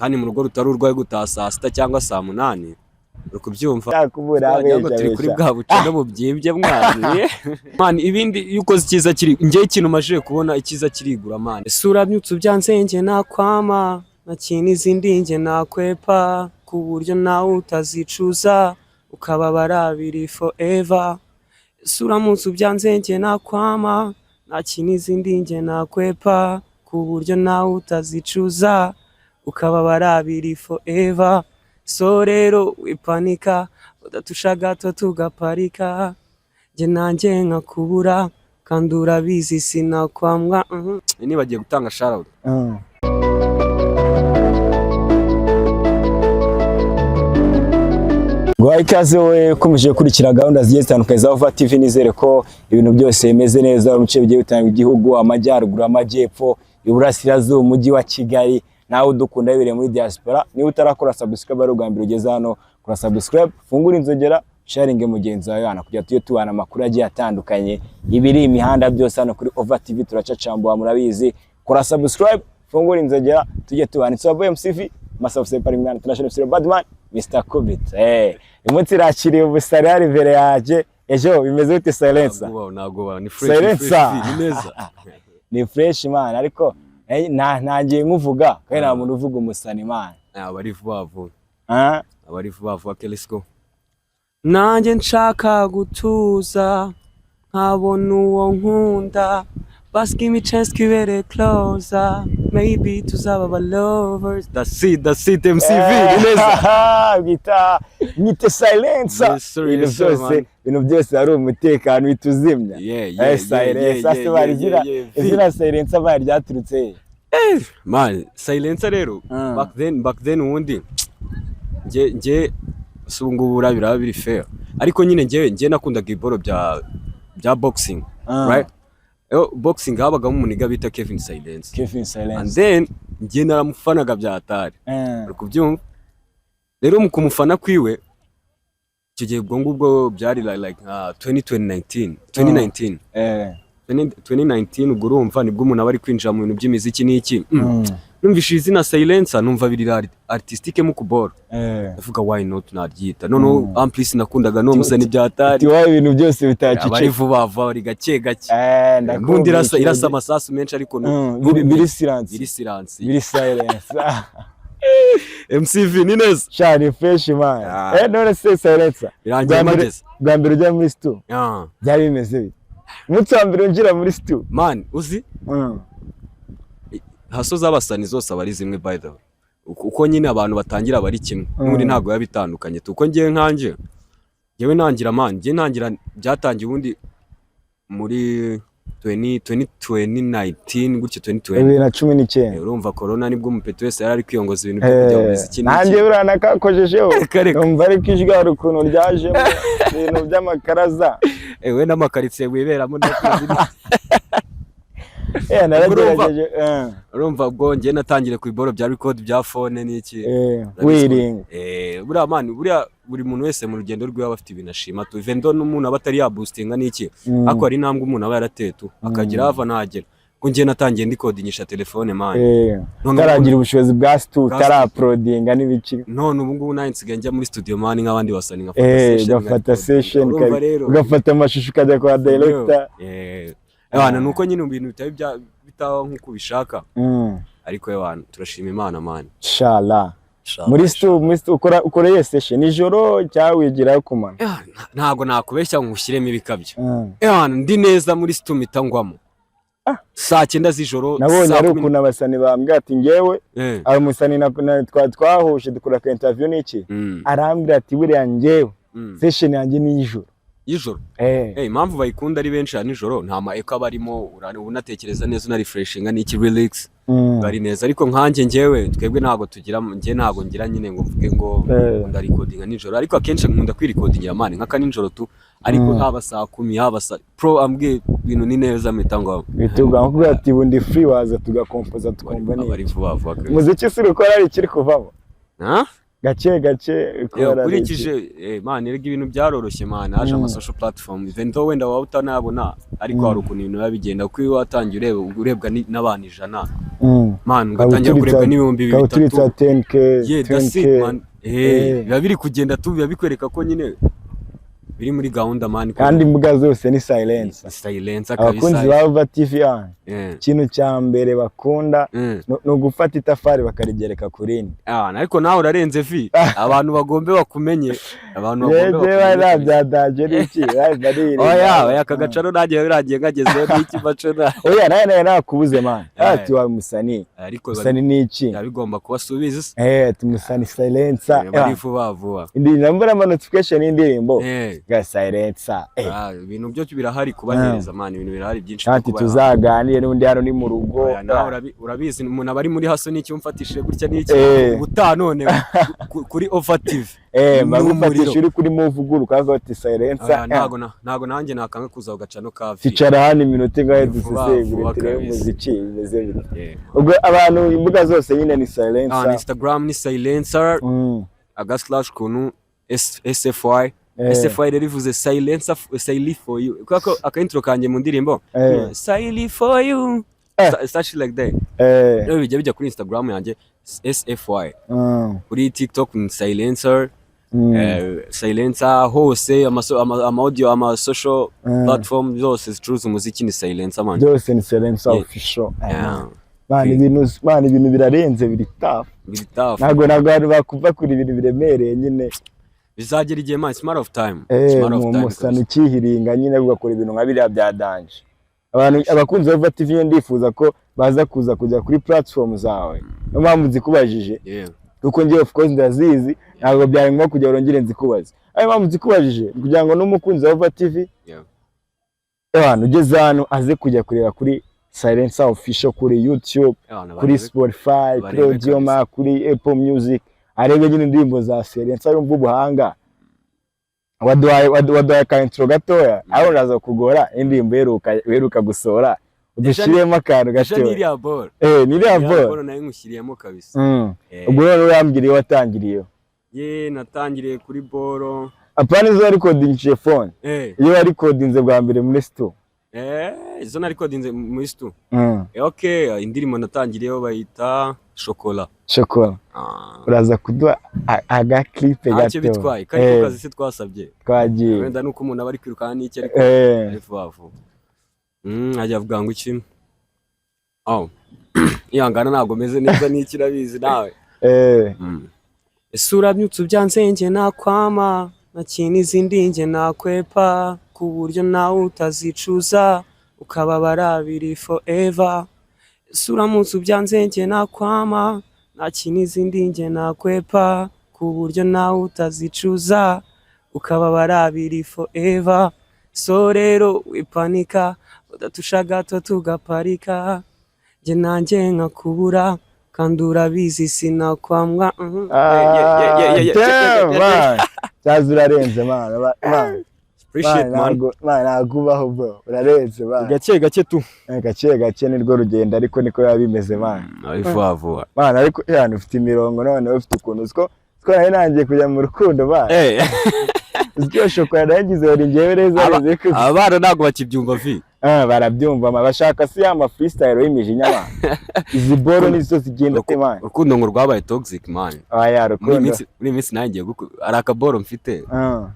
Kandi mu rugo rutari urwaye gutaha saa 6 cyangwa saa 8, uri kubyumva? Yakubura. Wagira ngo abeshya turi kuri abeshya. bwa bucano bubyimbye mwana. Man, ibindi iyo ukoze icyiza kiri, njyewe ikintu majije kubona, icyiza kirigura, man. Ese urabyutse ubyanze, njye nakwama nta kintu izindi njye nakwepa, ku buryo nawe utazicuza ukababara biri forever. Ese uramutse ubyanze, njye nakwama nta kintu izindi njye nakwepa, ku buryo nawe utazicuza ukababara biri forever. So rero wipanika, udatusha gato tugaparika, njye nanjye nkakubura, kandi urabizi sinakwamwa. Nibagiye gutanga shout. Guhaha ikaze wowe ukomeje gukurikira gahunda zigiye zitandukanye za Ova TV. Nizere ko ibintu byose bimeze neza mu bice bigiye bitandukanye igihugu, amajyaruguru, amajyepfo, iburasirazuba, umujyi wa Kigali, nawe udukunda bibereye muri diaspora. Niba utarakora subscribe, ari ubwa mbere ugeze hano, kora subscribe, fungura inzogera, sharinge mugenzi wawe hano kugira tujye tubana amakuru agiye atandukanye, ibiri imihanda byose hano kuri Ova TV turacacambuha, murabizi. Kora subscribe, fungura inzogera, tujye tubana. It's your boy MCV Master Parimana International MC Badman Mr. Kubit. Uyu munsi rakiriye ubusare imbere yanjye. Ejo bimeze bite, Silencer? Ntabwo ni fresh, ni Silencer. fresh, ni neza. Ni fresh, man, ariko ntangiye nkuvuga kandi nta muntu uvuga umusani, man. Aba ari vuba vuba. Ah? Aba ari vuba vuba. Okay, let's go. Nanjye nshaka gutuza nkabona uwo nkunda. Basi give me chance twibere closer, maybe tuzaba aba lovers. That's it, that's it, MCV, ni neza. Bwita mwite Silencer. Yes, sir, Ibintu yes, sir, byose, man. ibintu byose ari umutekano uhita uzimya. Silencer se bari izina, izina Silencer bari ryaturutse he? Man, Silencer rero, back then ubundi nge si ubu ngubu biraba biri fair, ariko nyine nge nakundaga ibiboro bya boxing. Right. Boxing habagamo umuniga bita Kevin Silence. Kevin And Silence. then nge naramufanaga bya hatari. Uri kubyumva? Rero mu kumufana kwiwe icyo gihe, ubwo ngubwo byari like nka 2019 2019. 2019, ubwo urumva nibwo umuntu aba ari kwinjira mu bintu by'imiziki n'iki. Numvise izina Silencer, numva biri artistique mu kuboro. Ndavuga, why not naryita? Noneho en plus nakundaga n'uwo musani bya hatari. Ati wowe ibintu byose Aba ari bitacicika. vuba vuba, ari gake gake. Ubundi irasa amasasu menshi, ariko Biri silence. Biri silence. Biri silence. MCV, ni neza. Sha, ni fresh, man. Ah. None se Silencer, Birangiye mageze. bwa mbere ujya muri stu, byari bimeze bite umunsi wa mbere winjira muri stu? Man, uzi hustle z'abasani zose aba ari zimwe, by the way. Uko nyine abantu batangira aba ari kimwe, n'ubundi ntabwo biba bitandukanye. Tuko ngewe nkanjye, ngewe ntangira, man, ngewe ntangira, byatangiye ubundi muri 20 20 2019 gutyo, 2020. 2019. Urumva corona nibwo umupeti wese yari ari kwiyongoza ibintu byo kujya mu miziki n'iki. Nanjye buriya nakakojejeho. Reka reka. Numva ariko ijwi hari ukuntu ryajemo ibintu by'amakaraza. We n'amakaritsiye wiberamo ndakuzi. Naragerageje. Urumva ubwo njye natangiriye ku iboro bya record bya phone n'iki. Wiringa. Buriya man, buriya buri muntu wese mu rugendo rwiwe aba afite ibintu ashima tu, even though n'umuntu aba atari yaboostinga n'iki, ariko hari intambwe umuntu aba yarateye tu, akagira ava ntagera. Ko njye natangiye ndikodingisha telefone, man. None Utaragira ubushobozi bwa stu, Bwa utarauploadinga n'ibiki. None ubu ngubu nanjye nsigaye njya muri studio, man, nk'abandi basani, nkafata session, ugafata nkarecordinga. session. Urumva rero Ugafata amashusho, ukajya kwa director. Ebana, nuko nyine ibintu bitari bitaba nk'uko ubishaka, ariko ebana, turashima Imana, man. Shala muri stu ukora iyo session nijoro cyangwa wigirayo ku manywa? Ntabwo nakubeshya ngo ushyiremo ibikabyo. Ebana, ndi neza muri stu, mpita ngwamo saa 9 z'ijoro, Nabonye saa ari 10. ukuntu abasani bambwira ati ngewe hari umusani twahuje dukora ka interview n'iki, arambwira ati buriya ngewe session yanjye ni iy'ijoro. Y'ijoro. Impamvu bayikunda ari benshi ya nijoro, nta ma echo aba arimo, unatekereza neza, unarefreshinga n'iki, relax, bari neza. Ariko nkanjye njyewe, twebwe ntabwo tugira, njye ntabwo ngira nyine ngo mvuge ngo ndarecordinga nijoro, ariko akenshi nkunda kwirecordingira, man, nk'aka nijoro tu, ariko haba saa 10, haba saa pro, ambwiye ibintu ni neza, mpita ngo Bituga nkubwira ati ubu ndi free, waza tugakompoza tukumva aba ari ni vuba vuba kabisa. Umuziki si ukora ari ikiri kuvamo. Ha? Gake gake Yo, ukora. Ukurikije man, erega ibintu byaroroshye, man. Haje ama social platform, even though wenda waba utanayabona, ariko hari ukuntu ibintu biba bigenda, kuko iyo watangiye ureba urebwa n'abantu 100, man, ugatangira kurebwa n'ibihumbi Ukaba uturitse 3. 10K, Yeah, that's it, 20K. man. Biba biri kugenda tu, biba bikwereka ko nyine biri muri gahunda, man. Kandi imbuga zose ni Silence. Silence Abakunzi kabisa. ba Uva TV, ikintu cya mbere bakunda ni ugufata itafari bakarigereka ku rindi. Ah, ariko nawe urarenze vi, abantu bagombe bakumenye, abantu bagombe Yewe, bakumenye nta kabisa. byadaje n'iki. Oya oya, aka gacaro nanjye biragiye nkagezeho n'iki macona. Oya, nawe nakubuze, man. Ati wa musani, Ariko musani ni iki? Biba bigomba kubasubiza. Ati musani Silence. Bari vuba vuba. Indirimbo mbona ama notification y'indirimbo ga Silence. Ah, ibintu byo birahari kubahereza, man, ibintu birahari byinshi byo Ati kubaha. Tuzaganire n'undi, hano ni mu rugo. Oya, nawe urabizi umuntu aba ari muri hustle n'icyo umfatishije gutya n'iki. Ubutaha none kuri Ova TV ni Bagufatisha umuriro. uri kuri move uguruka ukavuga ati Silence. Oya, ntago nanjye nakanga kuza ugacano ka vi. Ticara hano iminota ingahe Vuba dusesengure, vuba turebe kabisa. umuziki bimeze bite. Yeah. Ubwo abantu imbuga zose nyine ni Silence. Ah, Instagram ni Silencer aga slash kuntu SFY. SFY rero ivuze Silencer Silly for you, kubera ko aka intro kanjye mu ndirimbo Silly for you. Such like that. Rero bijya kuri Instagram yanjye SFY. Kuri TikTok ni Silencer. Silencer hose, ama audio, ama social platform zose zicuruza umuziki ni Silencer, man. Byose ni Silence Yeah. Official. Yeah. Man, ibintu birarenze, biri tough. Biri tough. Ntabwo abantu bakumva kuri ibintu biremereye nyine. Bizagera igihe, man, it's matter of time. It's matter of time Musana kabisa. ukihiringa nyine ugakora ibintu nka biriya bya danger. Abantu abakunzi ba Uva TV, ndifuza ko baza kuza kujya kuri platform zawe, niyo mpamvu nzikubajije, kuko njyewe of course ndazizi, ntabwo byari ngombwa kugira ngo nongere nzikubaze. Ariyo mpamvu nzikubajije ni kugira ngo n'umukunzi wa Uva TV, abantu ugeze hano aze kujya kureba kuri Silencer Official kuri YouTube, Abantu kuri Spotify, kuri barebe. Audiomack, kuri Apple Music, arebe nyine indirimbo za Silencer, yumva ubuhanga. Waduhaye ka intro gatoya, aho uraza kugora indirimbo uheruka gusohora, udushyiremo akantu Ejo ni gatoya. iriya ball. Eh, ni iriya Iriya ball. ball nayo nkushyiriyemo kabisa. Ubwo rero urambwira iyo watangiriyeho. Ye, natangiriye kuri boro. Apana izo warikodingishije phone, iyo warikodinze bwa mbere muri stu. Izo narikodinze muri stu. Okay, indirimbo natangiriyeho bayita Shokola. Shokora. Ah. Uraza kuduha agaklipe Ntacyo gato. bitwaye kari ko kazi se twasabye. Twagiye. Wenda nuko umuntu aba ari kwirukanka n'iki, ariko ari vuba vuba. Ajya avuga ngo iki? Oh, ihangana, ntabwo meze neza n'iki, urabizi nawe. Ese urabyutse ubyanze njye nakwama, nta kintu izindi njye nakwepa, ku buryo nawe utazicuza ukababara biri forever. Ese uramutse ubyanze njye nakwama, nta kintu izindi njye nakwepa, ku buryo nawe utazicuza ukababara biri forever. So rero wipanika, udatusha gato tugaparika, njye nanjye nkakubura, kandi urabizi sinakwamwa. Yeah, Damn, yeah. man. Cyaza urarenze, man. Man. Appreciate, Man, man. man, ntabwo ubaho, bro, urarenze, man. Gake gake tu. Gake gake nirwo rugendo, ariko niko biba bimeze, man. Ari vuba vuba. Man, ariko yani ufite imirongo, none ufite ukuntu uziko nari nangiye kujya mu rukundo, man. Uziko iyo shokora nayigize buri njyewe neza neza ko Abana ntabwo bakibyumva vi. Ah, barabyumva ma, bashaka si ya ma freestyle y'imijinya, man. Izi boro nizo zigenda te, man. Urukundo ngo rwabaye toxic, man. Aya Muri iyi rukundo. minsi, muri iyi minsi nanjye ngiye hari akaboro mfite. Ah.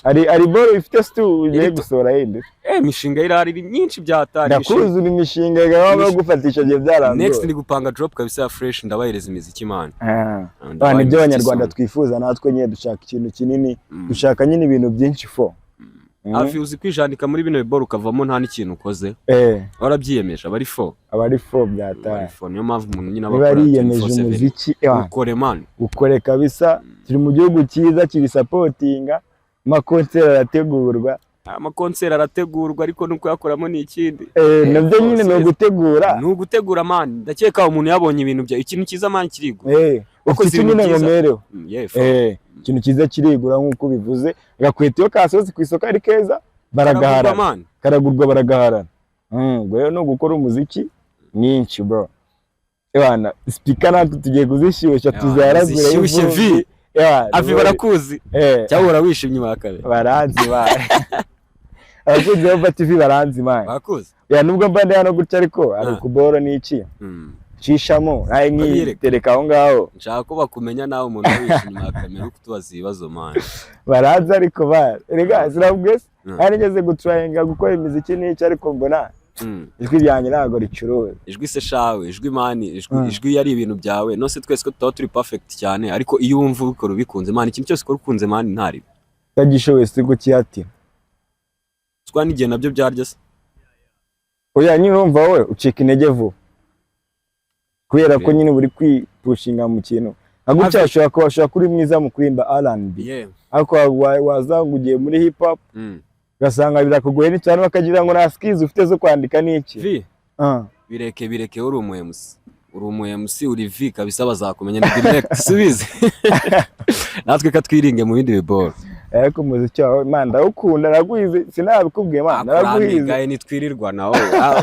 Ari boro ifite stu ugiye gusohora yindi? Imishinga irahari, iri myinshi byatari. Ndakuzura imishinga gahunda yo gufatisha gihe byarangoye. Next ni gupanga drop kabisa ya fresh, ndabahereza imiziki, man. Ah. Ndabaha Bana, ibyo imiziki Abanyarwanda soon. twifuza natwe nyine, dushaka ikintu kinini, dushaka nyine ibintu byinshi fo. Hafi uzi kwijandika muri bino biboro ukavamo nta n'ikintu ukoze. Warabyiyemeje aba ari fo. Aba ari fo Aba ari byataye. fo, niyo mpamvu umuntu nyine aba Niba akora ariyemeje 24/7. umuziki, Ukore, man. Ukore kabisa, turi mu gihugu cyiza kibisapotinga, amakonseri arategurwa. Amakonseri arategurwa, ariko nuko yakoramo ni ikindi. Nabyo nyine ni ugutegura. Ni ugutegura, man. Ndakeka umuntu yabonye ibintu bya ikintu cyiza, man, kirigura. Wakoze Ufite ibintu nyine byiza. nkomereho. Yeah, fo. Ikintu cyiza kirigura nk'uko ubivuze, agakweta iyo kasohotse ku isoko ari keza Karagurwa, baragaharana. man. Karagurwa, baragaharana. Ubwo rero ni ugukora umuziki mwinshi, bro. Ewana, speaker natwe tugiye kuzishyushya, Ewana, tuzaragura zishyushye ivumbi. vi. Ewana, Avi, barakuzi cyangwa uhora wishimye inyuma ya kamera? Baranzi man, abakunzi ba Over TV baranzi man. Barakuzi. Ya, nubwo mba ndi hano gutya, ariko hari ukuboro n'iki nshishamo nawe Ukabiyereka. nkitereka aho ngaho. Nshaka ko bakumenya nawe, umuntu wishe inyuma ya kamera uri kutubaza ibibazo, man. Baranzi ariko ba erega sinabwiye se, nari ngeze gutryinga gukora imiziki n'iki, ariko mbona ijwi ryanjye ntabwo ricuruza. Ijwi se shawe, ijwi man, ijwi, ijwi yari ibintu byawe. Nose twese ko tutaba turi perfect cyane, ariko iyo wumva ubikora ubikunze, man, ikintu cyose ukora ukunze, man, ntaribi. Utagishoboye si kukihatira. Swa n'igihe nabyo byarya se. Oya nyine, urumva wowe ucika intege vuba kubera ko nyine uri kwipushinga mu kintu nka gutya. Ushobora kuba uri mwiza mu kuririmba R&B, ariko waza ngo ugiye muri hip hop, ugasanga birakugoye n'cyane, bakagira ngo nta skills ufite zo kwandika n'iki. Vi. Bireke, bireke, uri umu MC, uri umu MC, uri V kabisa, bazakumenya ni direct subize natwe katwiringe mu bindi biboro. Ariko umuziki wawe man ndawukunda, naraguhize, sinabikubwiye man, naraguhize. Akurambigaye nitwirirwa nawe.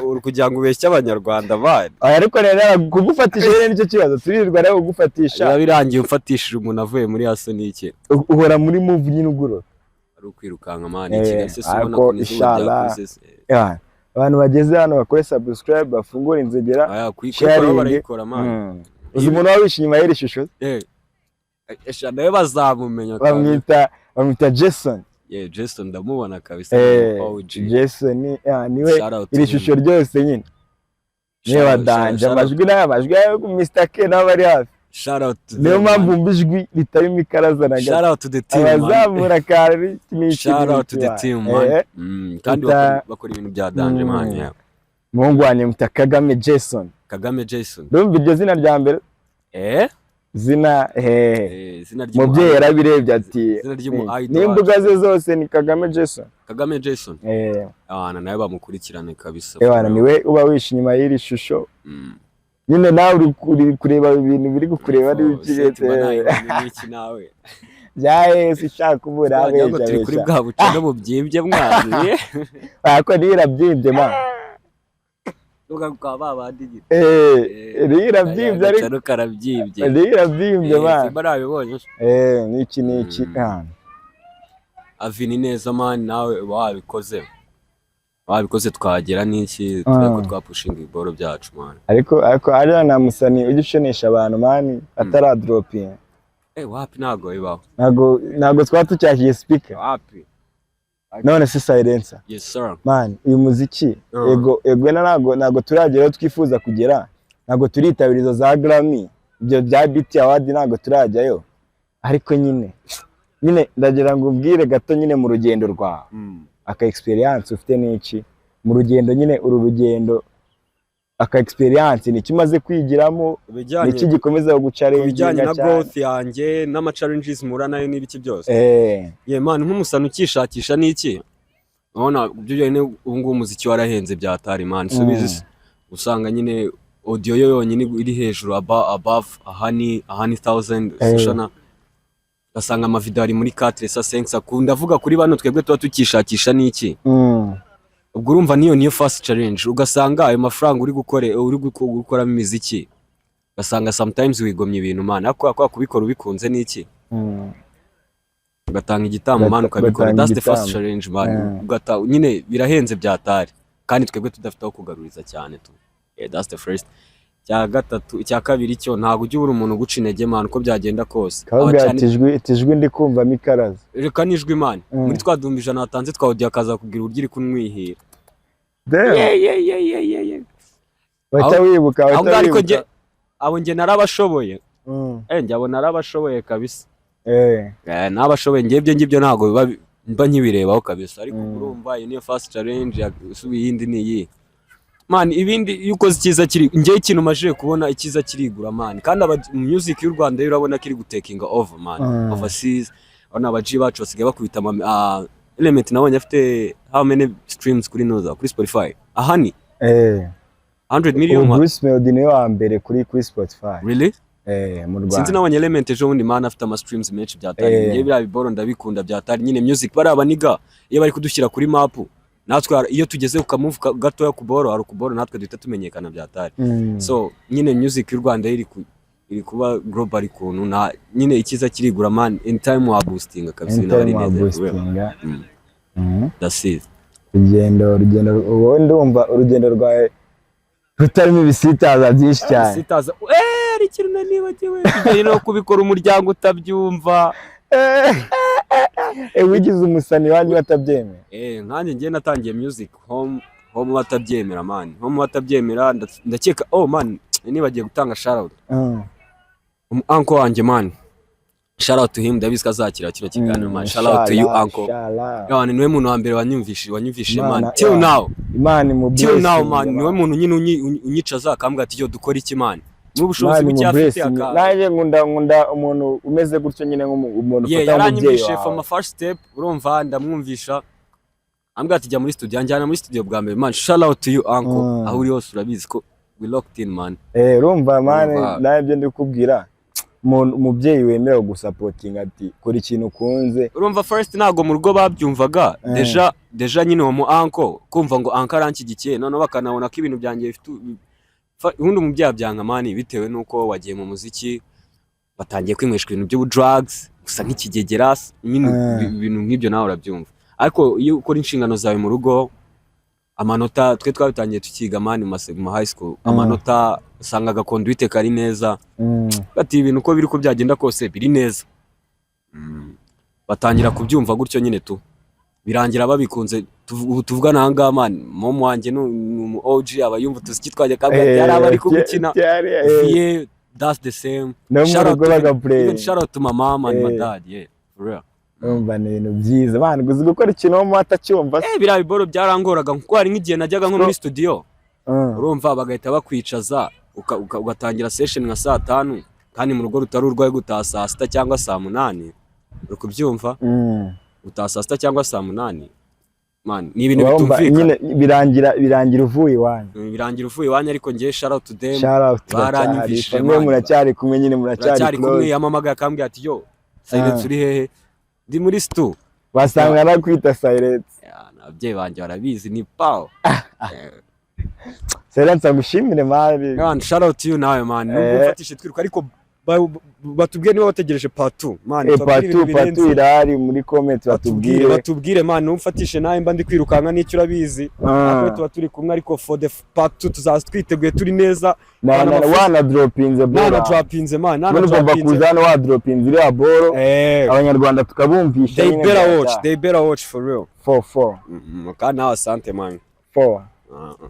Uri kugira ngo ubeshye Abanyarwanda bandi. Oya, ariko rero kugufatisha rero nicyo kibazo, turirwa rero kugufatisha. Biba birangiye umfatishije umuntu avuye muri haso n'iki. Uhora muri move nyine ugorora. Ari ukwirukanka man, Kigali se ubona ariko ko izuba inshallah. ryakuze se. Yeah. Abantu bageze hano bakore subscribe, bafungure inzogera, Aya kuyikora sharing. barayikora man. Uzi umuntu waba wishe inyuma y'iri shusho? Esha nawe bazamumenya kabisa. Bamwita Jason. Yeah, Jason ndamubona kabisa. OG. Jason, yeah, niwe Shout out to iri him. shusho ryose nyine niwe wadanje. Amajwi n'aya majwi ya Mr. K nawe ari hafi. Shout out to Niyo them, mpamvu man. wumva ijwi ritarimo ikaraza na gato. Shout out to the team, man. Abazamura kare n'iki. Shout out to the team, man. Kandi bakora ibintu bya danger, man. Yeah. Umuhungu wanjye muta Kagame Jason. Kagame Jason. Ndumva iryo zina rya mbere, zina Izina ry'umu umubyeyi yarabirebye ati Izina ry'umu idol n'imbuga ze zose ni Kagame Jason. Kagame Jason. Abana nawe bamukurikirane kabisa. Ewana, niwe uba wishe inyuma y'iri shusho. Nyine nawe uri kureba ibintu biri kukureba ari Oh, ibiki. set mba nayibonye n'iki nawe. Bya Yesu ishaka ubura. Wagira ngo abeshya turi kuri abeshya. bwa bucano bubyimbye mwana. Ariko niyo irabyimbye man. Tuvuga kwa ba bandi nyine. Niyo irabyimbye ariko. Agacano karabyimbye. Niyo irabyimbye man. Simba nabibonye. N'iki n'iki. Avi, ni neza man, nawe uba wabikoze. Wabikoze twagera n'iki, turebe ko twapushinga ibiboro byacu, man. Ariko hariya nta musani ujya ushonesha abantu man ataradropinga. Wapi, ntago bibaho. Ntabwo twaba tucyashyiye speaker. Wapi. None se Silencer, Yes sir. man, uyu muziki, ego ego na ntabwo turagera aho twifuza kugera, ntabwo turitabira izo za Grammy, ibyo bya BET Award ntabwo turajyayo, ariko nyine ndagira ngo umbwire gato nyine mu rugendo rwawe, aka experience ufite n'iki mu rugendo nyine, uru rugendo, aka experience ni iki umaze kwigiramo, Ibijyanye ni iki gikomeza ku bijyanye kuguchallenginga na cyane? growth yanjye n'ama challenges mpura nayo n'ibiki byose. Yeah man, nk'umusani ukishakisha n'iki, urabona ibyo byonyine, ubu ngubu umuziki warahenze byatari man, subizi se. Usanga nyine audio yo yonyine iri hejuru above ahani thousand, ushana ugasanga amavideo ari muri 4 sa 5 sa. Ndavuga kuri bano twebwe tuba tukishakisha n'iki. Ubwo urumva niyo first challenge, ugasanga ayo mafaranga uri gukore uri gukoramo imiziki, ugasanga sometimes wigomye ibintu man, ariko kwa kubikora ubikunze n'iki, ugatanga igitambo man, ukabikora. Ugatanga That's the first igitambo. challenge, man. Ugata nyine birahenze byatari, kandi twebwe tudafite aho kugaruriza cyane tu. Yeah, that's the first. Icya gatatu, icya kabiri cyo ntabwo ujya ubura umuntu uguca intege man, uko byagenda kose. Kababwira Aba ati ijwi ndi kumvamo ikaraza. Reka n'ijwi man, muri twa 100,000 watanze twa audio, akaza kubwira uburyo iri kunwihira. Damn. Yeah. Bahita wibuka, Aho bahita ngaho ariko wibuka. njye abo njye narabashoboye. Njye abo narabashoboye kabisa. Nabashoboye njye, ibyo ngibyo ntabwo biba mba nkibirebaho kabisa, ariko urumva iyo niyo first challenge. Usubiye iyindi ni iyi man, ibindi iyo ukoze icyiza kiri, njye ikintu majije kubona, icyiza kirigura man, kandi aba music y'u Rwanda yo urabona ko iri gutakinga over man, overseas. Urabona aba G bacu basigaye bakubita ama Element nabonye afite how many streams kuri noza kuri Spotify ahani 100 million. Ubu What? Bruce Melody niwe wa mbere kuri Spotify. Really? Mu Sinzi. Rwanda. Nabonye Element ejo bundi man, afite ama streams menshi byatari. Njye biriya biboro ndabikunda byatari nyine, music bariya baniga iyo bari kudushyira kuri map. Natwe iyo tugeze ku kamuvu gatoya ku boro, hari ukuboro, natwe duhita tumenyekana byatari. So nyine music y'u Rwanda iri kuba global ikuntu na nyine icyiza kirigura, man. In time wa boosting kabisa, ibintu aba ari Anytime neza, for real. boostinga. That's it. Urugendo wowe, ndumva urugendo rwawe rutarimo ibisitaza byinshi cyane. Sitaza, hari ikintu nari nibagiwe bijyanye no kubikora umuryango utabyumva. Wigize umusani iwanyu batabyemera? Nkanjye ngiye natangiye music home batabyemera, man, home batabyemera. Ndakeka, oh man, nibagiye gutanga shout out. Uncle wanjye, man, shout out to him. Ndabizi ko azakira kino kiganiro, man. Shout out to you, uncle. Yaani niwe muntu wa mbere wanyumvishije, man, Imana, till yeah. now. Imana imu Till now, man, niwe muntu nyine unyicaza akambwira ati: "Yo, dukora iki, man?" N'ubushobozi buke afite aka Nanjye nkunda umuntu umeze gutyo nyine, nk'umuntu yeah, ufata nk'umubyeyi yaranyumvishije wawe. from a first step. Urumva, ndamwumvisha, ambwira ati: "Jya muri studio." Anjyana muri studio bwa mbere, man. Shout out to you, uncle. Aho uri hose urabizi ko we locked in, man. Urumva, man, Urumva. nawe ibyo ndi kukubwira, umubyeyi wemerewe gusupportinga ati: "Kora ikintu ukunze." Urumva, first ntabwo mu rugo babyumvaga. Déjà nyine uwo mu uncle, kumva ngo uncle aranshyigikiye, noneho bakanabona ko ibintu byanjye bifite ubundi umubyeyi abyanga, man, bitewe n'uko wagiye mu muziki, batangiye kwinyweshwa ibintu by'ubu drugs gusa nk'ikigegera nyine, ibintu nk'ibyo nawe urabyumva. Ariko iyo ukora inshingano zawe mu rugo, amanota, twe twabitangiye tukiga, man, mu high school, amanota usanga conduite kari neza. Bati ibintu uko biri, uko byagenda kose biri neza. Batangira kubyumva gutyo nyine tu, birangira babikunze. Ubu tuvugana aha ngaha, man, mom wanjye ni umu OG, aba yumva utuziki twajya akambwira ati yari aba ari kugukina vie. That's the same. No mu Shout out rugo bagaplay. Even shout out to my mom and my dad, yeah, for real. Urumva ni ibintu byiza, man, uzi gukora ikintu wowe atacyumva se? Biriya biboro byarangoraga, kuko hari nk'igihe najyaga nko muri studio, urumva, bagahita bakwicaza ugatangira session nka saa 5, kandi mu rugo rutari urwaye gutaha saa 6 cyangwa saa 8, uri kubyumva? Gutaha saa 6 cyangwa saa 8, man, ni ibintu Urumva, bitumvikana. Nyine birangira uvuye iwanyu. Birangira uvuye iwanyu, ariko ngewe shout out to them. Shout out, turacyari Baranyumvishije, bamwe, man. muracyari kumwe nyine, muracyari Turacyari kumwe. close. Yamamagaye akambwira ati: "Yo, Silence, uri hehe?" "Ndi muri stu." Basanga nakwita Silence. Ya, ababyeyi banjye barabizi, ni paw. Silence, agushimire, man. Man, shout out to you nawe, man, nubwo umfatishije twiruka, ariko batubwiye niba bategereje part 2, man. Tubabwire Part 2, ibintu part 2 birenze. Irahari muri comment. Batubwire. Batubwire. Batubwire, man, numfatishe nawe mba ndi kwirukanka n'icyo urabizi. Natwe tuba turi kumwe, ariko for the part 2 tuzaza twiteguye, turi neza. Wana dropinze bro. Nana dropinze, man, nana None ugomba dropinze. kuza hano wadropinze iriya boro, abanyarwanda tukabumvisha They nyine. better Bya watch, they better watch for real. Four four. Kandi nawe asante, man. Four. Ah, ah.